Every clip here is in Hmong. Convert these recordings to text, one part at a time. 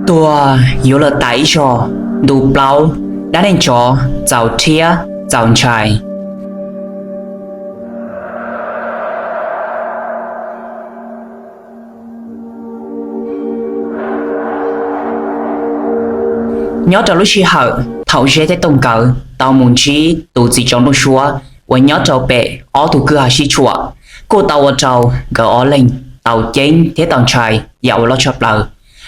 Tuag yuav luag tas ib zaug, ntu plaub, dab neeg tsov txaus rhiab txaus ntshai. Nyob rau lub sij hawm thaum Zeb thiab Tooj nkawd tau mus ntsib tus txiv tsov nplooj suab uas nyob rau pem ob tug kwj ha sib tshuam, kuj tau ua rau nkawd ob leeg tau ceeb thiab tau ntshai yam uas loj tshaj plaws.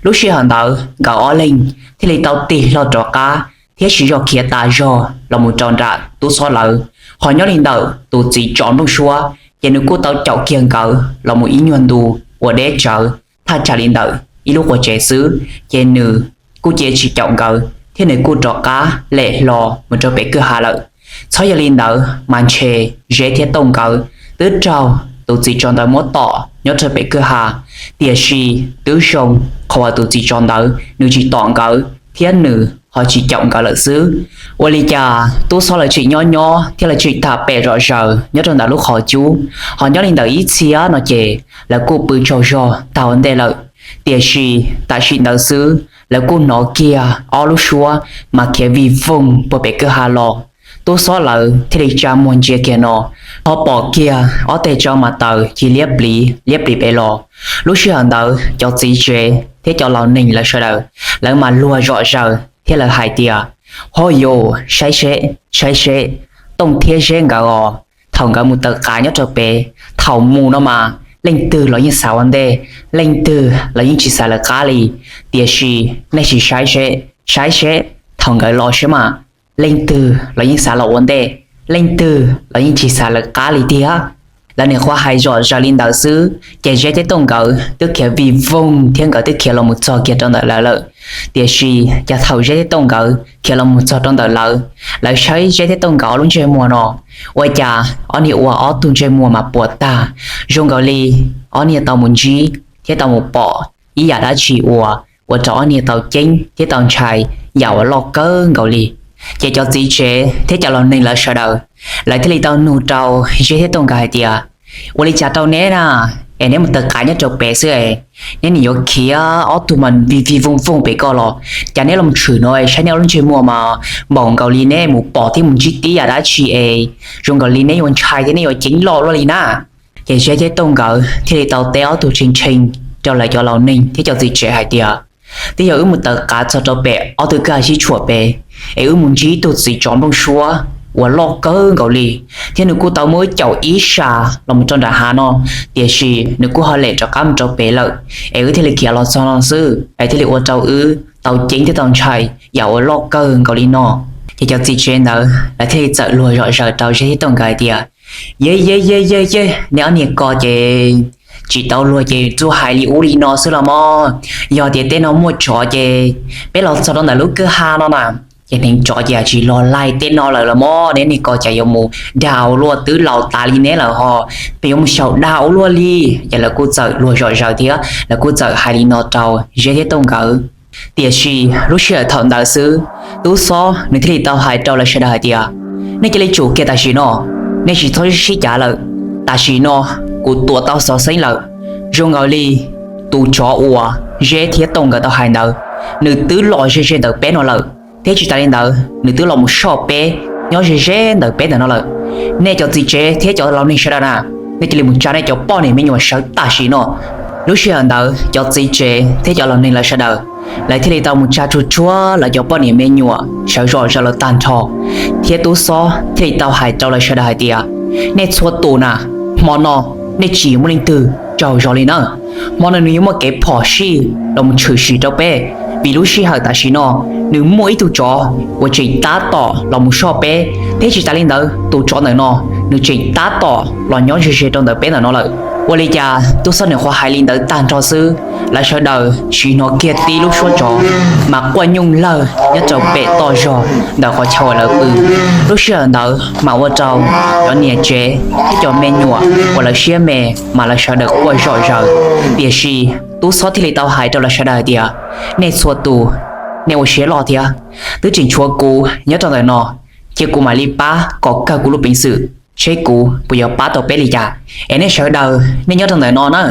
Lub sij hawm ntawd nkawd ob leeg thiaj li tau tig hlo rov qab thiab siv zog khiav tas zog los mus rau nram tub xob lawv. Ho nyob li ntawm tus txiv tsov nplooj suab ces nws kuj tau caum kiag nkawd los mus ib nyuag ntu ua deb tsawv thaj tsam li ntawm ib lub quas tsev xwb, ces nws kuj cia tsis caum nkawd thiab nws kuj rov qab lem hlo mus rau pem kwj ha lawm. Txhob yog li ntawd mas ntshe Zeb thiab Tooj nkawd twb raug tus txiv tsov ntawd muab tom nyob rau pem kwj ha, tiam sis twb zoo qhov uas tus txiv tsov ntawd nws tsis tom nkawd thiab nws ho tsis caum nkawd lawm xwb. Ua li cas tub xob lawv tseem nyob nyob thiab lawv tseem tham pem zom zaws nyob rau ntawm lub qhov cub, ho nyob li ntawm ib txhia no ces lawv kuj pw tsaug zog tag ua ntej lawm. Tiam sis tam sim ntawd xwb lawv kuj hnov kiag ob lub suab mas khiav vij voog puag pem kwj ha los. Tub xob lawv thiaj li tsa muag ntsia kiag no, ho pom kiag ob teg tsov mas taws ci liab pliv liab pliv pem los. Lub sij hawm ntawd cov txiv tsev thiab cov laus neeg lawv sawv daws, lawv mas luag zom zaws thiab lawv hais tias, Ho yus saib seb, saib seb, Tooj thiab Zeb nkawd os, thaum nkawd mus taws qav nyob rau pem, thaum mus no mas leej twg los yeej xav ua ntej, leej twg los yeej tsis xav lawv qab li. Tiam sis nej sim saib seb, saib seb, thaum nkawd los seb mas leej twg los yeej xav los ua ntej, leej twg los yeej tsis xav lawv qab li tiag. Lawv nim qhuav hais zom zaws li ntawd xwb ces Zeb thiab Tooj nkawd twb khiav vij voog thiab nkawd twb khiav los mus txog kiag rau ntawm lawv lawm. Tiam sis cas thaum Zeb thiab Tooj nkawd khiav los mus txog rau ntawm lawv, lawv saib Zeb thiab Tooj nkawd ob lub ntsej muag no, ua cas ob niag ua ob tug ntsej muag mas puas tag, zoo nkaus li ob niag tau mus ntsib thiab tau mus pom ib yam dab tsi uas ua rau ob niag tau ceeb thiab tau ntshai yam uas loj kawg nkaus li. Ces cov txiv tsev thiab cov laus neeg lawv sawv daws, lawv thiaj li tau nug rau Zeb thiab Tooj nkawd hais tias, Ua li cas rau neb na, es neb mus taws qav nyob rau pem xwb es neb nim yuav khiav ob tug mas vij vij voog voog pem ko los, cas neb los tshwm no es saib neb ob lub ntsej muag mas npaum nkaus li neb mus pom thiab mus ntsib tib yam dab tsi es zoo nkaus li neb yuav ntshai thiab neb yuav ceeb loj luaj li na? Ces Zeb thiab Tooj nkawd thiaj li tau teb ob tug tshee tshee rau lawv cov laus neeg thiab cov txiv tsev hais tias, Twb yog wb mus taws qav txog rau pem ob tug kwj ha sib tshuam pem, es wb mus ntsib ib tug txiv tsov nplooj suab uas loj kawg nkaus li, thiab nws kuj tau muab wb caum ib sab los mus rau nram hav no, tiam sis nws kuj ho lem rov qab mus rau pem lawm, es wb thiaj li khiav los txog no xwb es thiaj li ua rau wb tau ceeb thiab tau ntshai yam uas loj kawg nkaus li no. Ces cov txiv tsev ntawd lawv thiaj li txawm luag zom zaws rau Zeb thiab Tooj nkawd hais tias, Yej yej yej yej yej, neb ob niag ko ces tsis tau luag ces txuj hais li ub li no xwb los mog. Yog tias tej no muaj tsov ces peb los txog rau ntawm lub kwj ha no na, ces hneev tsov ces tsis los laig tej no lawm los mog. Neb niag ko ces yuav mus dag ua luaj, twb laus tas li neb lawm ho, peb yuav mus xyaum dag ua luaj li. Ces lawv kuj txawm luag zom zaws thiab lawv kuj txawm hais li no rau Zeb thiab Tooj nkawd. Tiam sis lub sij hawm thaum ntawd xwb, tub xob nws thiaj li tau hais rau lawv sawv daws hais tias, Nej cia li tsum kiag tam sim no, nej tsis txhob sib cav lawm. Tam sim no kuv tuav tau xov xeeb lawm, zoo nkaus li tus tsov uas Zeb thiab Tooj nkawd tau hais ntawd, nws twb los ze ze ntawm peb no lawm, thiab tsis tas li ntawd nws twb los mus soj peb nyob ze ze ntawm peb ntawm no lawm. Nej cov txiv tsev thiab cov laus neeg sawv daws na, nej cia li mus tsa nej cov poj niam me nyuam sawv tam sim no. Lub sij hawm ntawd cov txiv tsev thiab cov laus neeg lawv sawv daws, lawv thiaj li tau mus tsa tsuag tsuag lawv cov poj niam me nyuam sawv zom zaws lawm tag nrho, thiab tub xob thiaj li tau hais rau lawv sawv daws hais tias, Nej txhua tus na, hmo no nej tsis yuav muaj leej twg tsaug zog li na. Hmo no nws yuav muaj kev phom sij los mus tshwm sim rau peb, vim lub sij hawm tam sim no nws muaj ib tug tsov uas tseem tab tom los mus soj peb, thiab tsis tas li ntawd tus tsov ntawm no nws tseem tab tom los nyob ze ze rau ntawm peb ntawm no lawm. Ua li cas tub xob nws qhuav hais li ntawd tag nrho xwb, lawv sawv daws sim hnov kiag tib lub suab tsov mas quaj nyooj lawg nyob rau pem toj zog ntawm qhov chaw uas lawv pw. Lub sij hawm ntawd mas ua rau cov niam tsev thiab cov me nyuam uas lawv siab me mas lawv sawv daws quaj zom zaws. Tiam sis tub xob thiaj li tau hais rau lawv sawv daws hais tias, Nej txhua tus, nej ua siab loj thiab, twb tseem tshuav kuv nyob rau ntawm no, cia kuv mam li pab kom kawg kuv lub peev xwm seb kuv puas yuav pab tau peb li cas. Es nej sawv daws nej nyob rau ntawm no na,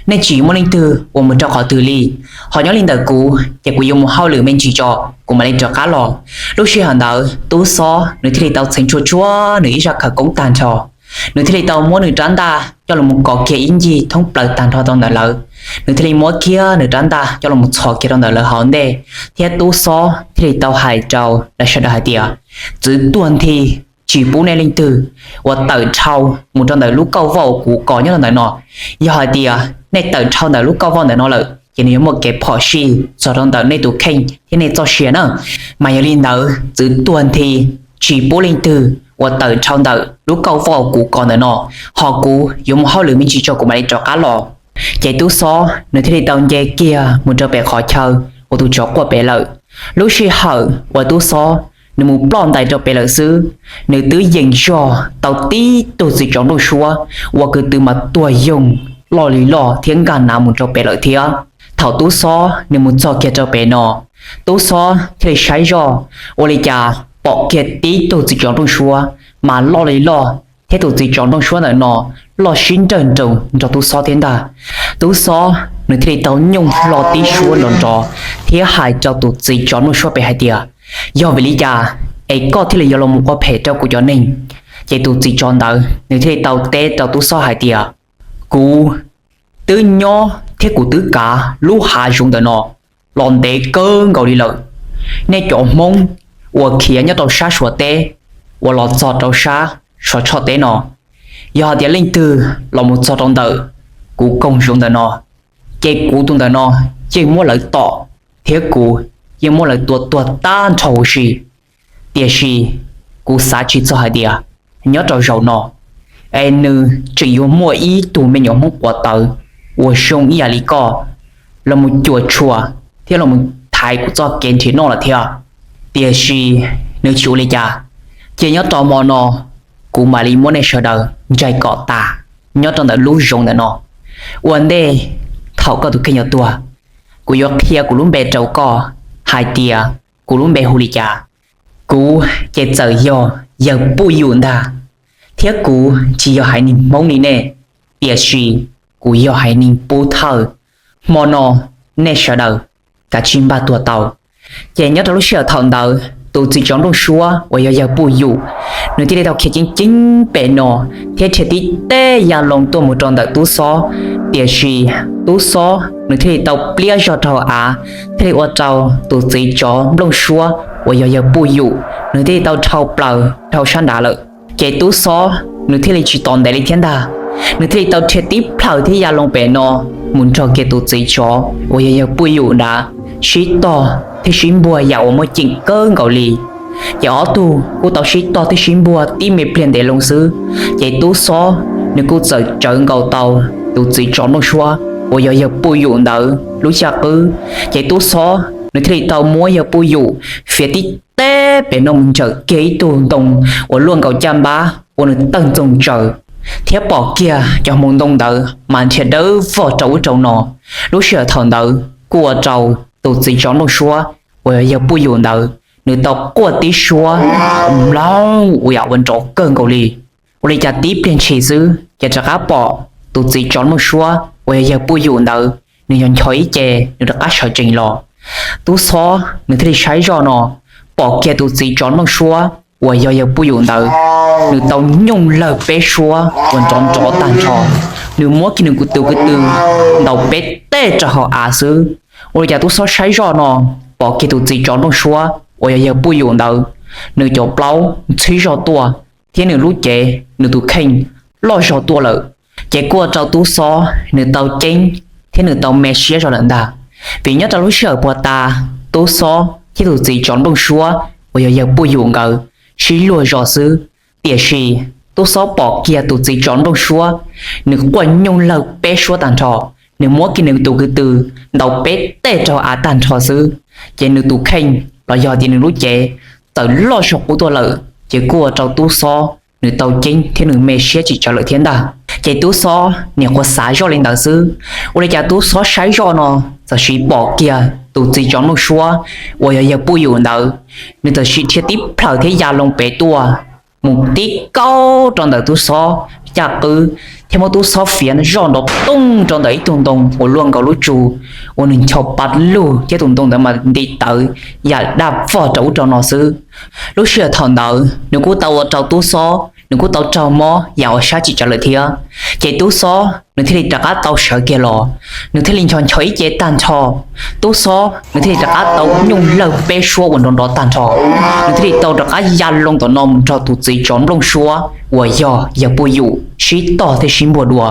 nej tsis muaj leej twg uas mus rau qhov twg li, ho nyob li ntawm kuv ces kuv yuav mus hauj lwm me ntsis tso, kuv mam li rov qab los. Lub sij hawm ntawd tub xob nws thiaj li tau txheev tsuag tsuag nws ib zaj khawv koob tag nrho. Nws thiaj li tau muab nws rab ntaj coj los mus kov kiag ib ncig thoob plaws tag nrho rau ntawm lawv. Nws thiaj li muab kiag nws rab ntaj coj los mus txhos kiag rau ntawm lawv hauv ntej, thiab tub xob thiaj li tau hais rau lawv sawv daws hais tias, txwv tuag nthi, tsis pub nej leej twg uas tawm dhau mus rau ntawm lub kauj voj uas kuv kov nyob rau ntawm no. Yog hais tias nej tawm dhau ntawm lub kauj voj ntawm no lawm ces nws yuav muaj kev phom sij txog rau ntawm nej tus kheej thiab nej txoj sia na. Mas yog li ntawd txwv tuag nthi, tsis pub leej twg uas tawm dhau ntawm lub kauj voj kuv kov ntawm no, ho kuv yuav mus hauj lwm me ntsis tso kuv mam li rov qab los. Ces tub xob nws thiaj li tau nce kiag mus rau pem qhov chaw uas tus tsov quaj pem lawm. Lub sij hawm uas tub xob nws mus ploj ntais rau pem lawm xwb, nws twb yeem zog tau tib tug txiv tsov nplooj suab uas kwv tw mas tuag yoog, loj li loj thiab nkag nav mus rau pem lawm thiab. Thaum tub xob nws mus txog kiag rau pem no, tub xob thiaj li saib zoj, ua li cas pom kiag tib tug txiv tsov nplooj suab mas loj li loj, thiab tus txiv tsov nplooj suab ntawm no loj sib nrawg nroos nrog tub xob thiab ntag. Tub xob nws thiaj li tau nyooj hlo tib suab nrov nrov thiab hais rau tus txiv tsov nplooj suab pem hais tias, yog vim li cas es koj thiaj li yuav los mus ua phem rau kuv cov neeg? Ces tus txiv tsov ntawd nws thiaj li tau teb rau tub xob hais tias, kuv twb nyob thiab kuv twb kav lub hav zoov ntawm no los ntev kawg nkaus li lawm. Nej cov Hmoob uas khiav nyob rau sab Suav teb uas los txog rau sab Suav Tshoj teb no, yog hais tias leej twg los mus txog rau ntawm kuv koog zoov ntawm no, ces kuv tus ntawm no yeej muab lawv tom, thiab kuv yeej muab lawv tua tuag tag nrho huv si. Tiam sis kuv xav tsis txog hais tias nyob rau zaum no es nws tseem yuav muaj ib tug me nyuam Hmoob quav tawv uas zoo ib yam li koj los mus cuam tshuam thiab los mus thaiv kuv txoj kev nrhiav noj lawm thiab. Tiam sis nws tsis ua li cas, ces nyob rau hmo no kuv mam li muab nej sawv daws ntsais kom tas nyob rau ntawm lub zoov ntawm no. Ua ntej thaum koj tus kheej yuav tuag, kuv yuav qhia kuv lub npe rau koj hais tias kuv lub npe hu li cas. Kuv ces txawm yog yawg Puj Yum ntag, thiab kuv tsis yog haiv neeg Hmoob li nej, tiam sis kuv yog haiv neeg Pub Thawj. Hmo no nej sawv daws kav tsij npaj tuag tau. Ces nyob rau lub sij hawm thaum ntawd tus txiv tsov nplooj suab uas yog yawg Puj Yum, nws thiaj li tau khiav ceev ceev pem no thiab rhia tib teg ya loo tuaj mus rau ntawm tub xob. Tiam sis tub xob nws thiaj li tau pliab zog rau hauv av, thiaj li ua rau tus txiv tsov nplooj suab uas yog yawg Puj Yum nws thiaj li tau dhau plaws rau sab nrad lawm. Ces tub xob nws thiaj li tsis tos ntev li thiab ntag, nws thiaj li tau rhia tib plaws thiab ya loo pem no mus nrog kiag tus txiv tsov uas yog yawg Puj Yum nrad sib tog thiab sib npuag yam uas muaj ceem kawg nkaus li. Ces ob tug kuj tau sib tog thiab sib npuag tib me pliag ntev loo xwb, ces tub xob nws kuj txawm tsawv nkaus tau tus txiv tsov nplooj suab uas yog yawg Puj Yum ntawd lub caj qwb. Ces tub xob nws thiaj li tau muab yawg Puj Yum fiav tib teg pem no mus ntsawm kiag ib tug ntoo uas luaj nkaus caj npab uas nws tawg ntxoog tsaws, thiab pom kiag cov hmoov ntoo ntawd mas nrhiav dawb vog rau ub rau no. Lub sij hawm thaum ntawd kuj ua rau tus txiv tsov nplooj suab uas yog yawg Puj Yum ntawd nws tau quaj tib suab mloog ua yam ua nrov kawg nkaus li. Ua li cas tib pliag ntshis xwb ces rov qab pom tus txiv tsov nplooj suab uas yog yawg Puj Yum ntawd nws yog ncho ib ce nws rov qab sawv tsees los. Tub xob nws thiaj li saib zoj no, pom kiag tus txiv tsov nplooj suab uas yog yawg Puj Yum ntawd nws tau nyooj lawg peb suab uas nrov nrov tag nrho, nws muab kiag nws tus kwv tw ntaus peb teg rau hauv av xwb. Ua li cas tub xob saib zoj no, pom kiag tus txiv tsov nplooj suab uas yog yawg Puj Yum ntawd nws cov plaub ntxhib zog tuaj, thiab nws lub cev nws tus kheej loj zog tuaj lawm. Ces kuj ua rau tub xob nws tau ceeb thiab nws tau me siab zog lawm ntag. Vim nyob rau lub sij hawm puag ta, tub xob thiab tus txiv tsov nplooj suab uas yog yawg Puj Yum nkawd sib luag zog xwb. Tiam sis tub xob pom kiag tus txiv tsov nplooj suab nws quaj nyooj lawg peb suab tag nrho, nws muab kiag nws tus kwv tw ntaus peb teg rau av tag nrho xwb, ces nws tus kheej los yog tias nws lub cev txawm loj zog qub tuaj lawm. Ces kuj ua rau tub xob nws tau ceeb thiab nws me siab tsis tsawg lawm thiab ntag. Ces tub xob niam qhuav xav zoj li ntawd xwb, ua li cas tub xob saib zoj no txawm sis pom kiag tus txiv tsov nplooj suab uas yog yawg Puj Yum ntawd, nws txawm sis rhia tib plaws thiab ya loo pem tuaj mus tib kaug rau ntawm tub xob caj qwb, thiab muab tub xob fiav zoj nrov tooj rau ntawm ib tug ntoo uas luaj nkaus lub tsu, uas nws ncho pa lug thiab tus ntoo ntawd mas nti tawv yam daj vog rau ub rau no xwb. Lub sij hawm thaum ntawd nws kuj tau ua rau tub xob nws kuj tau raug mob yam uas sab tsis tsawv lawm thiab. Ces tub xob nws thiaj li rov qab tau sawv kiag los, nws thiaj li ncho ncho ib ce tag nrho. Tub xob nws thiaj li rov qab tau nyooj lawg peb suab uas nrov nrov tag nrho. Nws thiaj li tau rov qab ya loo tom no mus nrog tus txiv tsov nplooj suab uas yog yawg Puj Yum sib tog thiab sib npuag dua.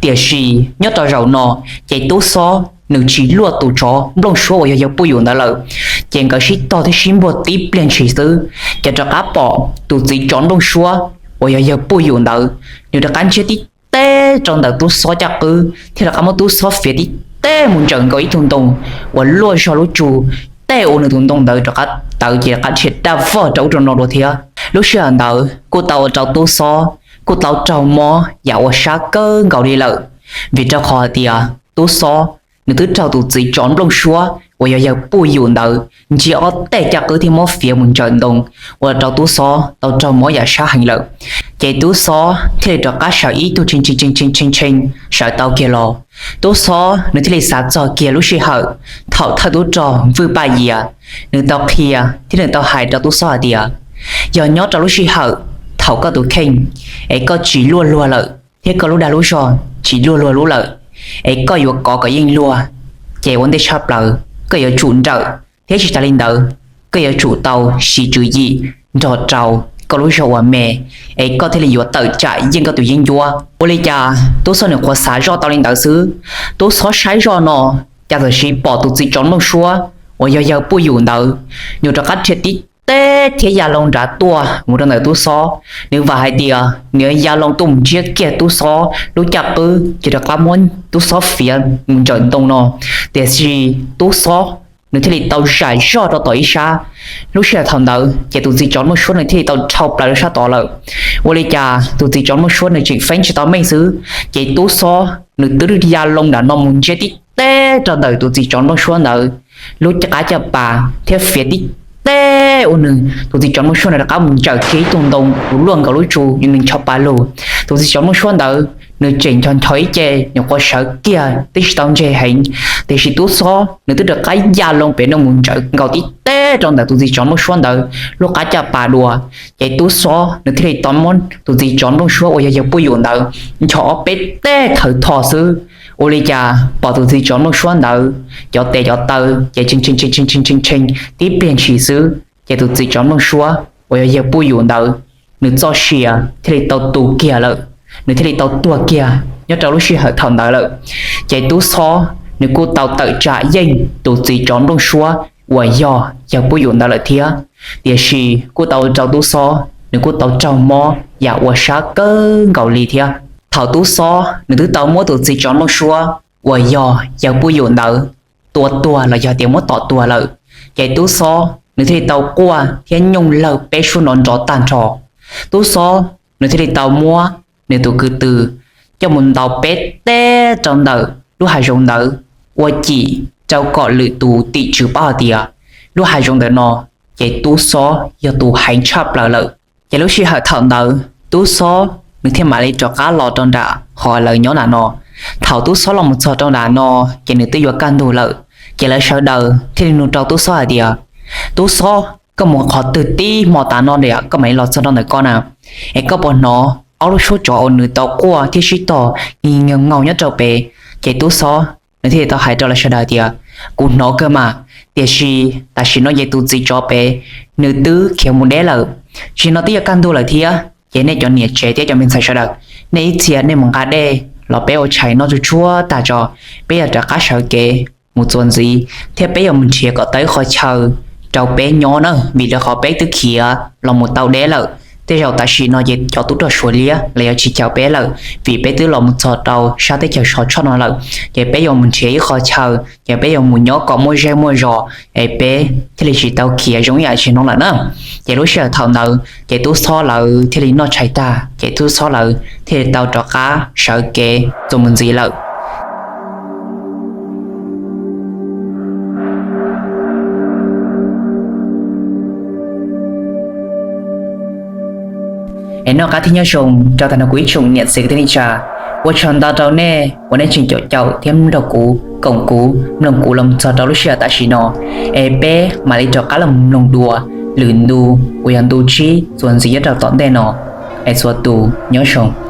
Tiam sis nyob rau zaum no, ces tub xob nws tsis luaj tus tsov nplooj suab uas yog yawg Puj Yum ntawd lawm. Ces nkawd sib tog thiab sib npuag tib pliag ntshis xwb, ces rov qab pom tus txiv tsov nplooj suab uas yog yawg Puj Yum ntawd, nws rov qab ntsiab tib teb rau ntawm tub xob caj qwb thiab rov qab muab tub xob fiav tib teb mus ntsaws nkaus ib tug ntoo uas luaj zog lub tsu. Tej uas nws tus ntoo ntawd rov qab tawv ces rov qab dhia daj vog rau ub rau no dua thiab. Lub sij hawm ntawd kuj tau ua rau tub xob kuj tau raug mob yam uas sab kawg nkaus li lawm, vim rau qhov hais tias tub xob nws twb raug tus txiv tsov nplooj suab uas yog yawg Puj Yum ntawd ntsia ob teg caj qwb thiab muab fiav mus ntsaws ntoo, ua rau tub xob tau raug mob yam sab heev lawm. Ces tub xob thiaj li rov qab sawv ib tug tshee tshee tshee tshee tshee sawv tau kiag los. Tub xob nws thiaj li xav txog kiag lub sij hawm thaum thawj tub rog Vwj Paj Yias nws tau qhia thiab nws tau hais rau tub xob hais tias, yog nyob rau lub sij hawm thaum koj tus kheej es koj tsis luaj luag lawm thiab koj lub dag lub zog tsis luaj luag lub lawm, es koj yuav kov kom yeej luag, ces ua ntej tshaj plaws koj yuav tsum nrawm, thiab tsis tas li ntawd, koj yuav tsum tau siv tswv yim nrog rau koj lub zog uas me, es koj thiaj li yuav tawm tsam yeej koj tus yeeb ncuab. Ua li cas tub xob nws qhuav xav zoj tau li ntawd xwb, tub xob saib zoj no, cas tam sim pom tus txiv tsov nplooj suab uas yog yawg Puj Yum ntawd, nws rov qab dhia tib teb thiab ya loo nrad tuaj mus rau ntawm tub xob. Nws vam hais tias nws yuav ya loo tuaj mus ntsiab kiag tub xob lub caj qwb ces rov qab muab tub xob fiav mus ntsaws ntoo no. Tiam sis tub xob nws thiaj li tau zam zog rau tom ib sab. Lub sij hawm thaum ntawd ces tus txiv tsov nplooj suab nws thiaj li tau dhau plaws rau sab tod lawm. Ua li cas tus txiv tsov nplooj suab nws tseem feeb tsis tau meej xwb, ces tub xob nws twb ya loo nram no mus ntsiab tib teb rau ntawm tus txiv tsov nplooj suab ntawd lub qab caj pas thiab fiav tib teb ua rau tus txiv tsov nplooj suab ntawd rov qab mus ntsaws kiag ib tug ntoo uas luaj nkaus lub tsu, nws ncho pa lug. Tus txiv tsov nplooj suab ntawd nws tseem ncho ncho ib ce, nyuam qhuav sawv kiag twb tsis tau ntseg heev, tiam sis tub xob nws twb rov qab ya loo pem no mus ntsawv nkaus tib teb rau ntawm tus txiv tsov nplooj suab ntawd lub qab caj pas dua. Ces tub xob nws thiaj li tau muab tus txiv tsov nplooj suab uas yog yawg Puj Yum ntawd ncho ob peb teg thawv tho xwb. Ua li cas pom tus txiv tsov nplooj suab ntawd cov tes cov taw ces tshee tshee tshee tshee tib pliag ntshis xwb, ces tus txiv tsov nplooj suab uas yog yawg Puj Yum ntawd nws txoj sia thiaj li tau tu kiag lawm, nws thiaj li tau tuag kiag nyob rau lub sij hawm thaum ntawd lawm. Ces tub xob nws kuj tau tawm tsam yeej tus txiv tsov nplooj suab uas yog yawg Puj Yum ntawd lawm thiab. Tiam sis kuj tau ua rau tub xob nws kuj tau raug mob yam uas sab kawg nkaus li thiab. Thaum tub xob nws twb tau muab tus txiv tsov nplooj suab uas yog yawg Puj Yum ntawd tua tuag los yog tias muab tom tuag lawm, ces tub xob nws thiaj li tau quaj thiab nyooj lawg peb suab nrov nrov tag nrho. Tub xob nws thiaj li tau muab nws tus kwv tw coj mus ntaus peb teb rau ntawm lub hav zoov ntawd ua cim rau kom lwm tus tim tswv paub hais tias lub hav zoov ntawm no ces tub xob yog tus heev tshaj plaws lawm. Ces lub sij hawm thaum ntawd tub xob nws thiaj mam li rov qab los rau nram qhov lawv nyob nram no. Thaum tub xob los mus txog rau nram no ces nws twb yuav kaj ntug lawm. Ces lawv sawv daws thiaj li nug rau tub xob hais tias, tub xob, koj mus qhov twg tib hmo tas no li koj mam li los txog rau ntawm ko na? Es koj puas hnov ob lub suab tsov uas nws tau quaj thiab sib tog nyaug nyaug nyob rau pem? Ces tub xob nws thiaj li tau hais rau lawv sawv daws tias, kuv hnov kawg mas, tiam sis tam sim no ces tus txiv tsov pem nws twb khiav mus deb lawm. Tsis no twb yuav kaj ntug lawm thiab, ces nej cov niam tsev thiab cov me ntxhais sawv daws, nej ib txhia nej mus nqa dej los peb ua tshais noj tsuj tsuag tag tso, peb yuav rov qab sawv kev mus txuas ntxiv thiab peb yuav mus nrhiav kom tau ib qho chaw rau peb nyob na, vim rau qhov peb twb khiav los mus tau deb lawm. Tej zaum tam sim no ces cov tub rog Suav liab los yuav tsis caum peb lawm, vim peb twb los mus txog rau sab teb chaws Sov Tshoj no lawm. Ces peb yuav mus nrhiav ib qho chaw, ces peb yuav mus nyob kom muaj zej muaj zos, es peb thiaj li tsis tau khiav zoo ib yam tsis hnov lawm na. Ces lub sij hawm thaum ntawd ces tub xob lawv thiaj li noj tshais tag, ces tub xob lawv thiaj li tau rov qab sawv kev txuas mus ntxiv lawm. Es noj qab thiab nyob zoo rau tag nrho kuv ib tsoom niam txiv kwv tij neej tsa, Ua tsaug ntau rau nej uas nej tseem caum caum thiab nrog kuv koom kuv mloog kuv los txog rau lub sij hawm tam sim no, es peb mam li rov qab los mloog dua lwm ntu uas yog ntu tsib txuas ntxiv nyob rau tom ntej no. Es txhua tus nyob zoo.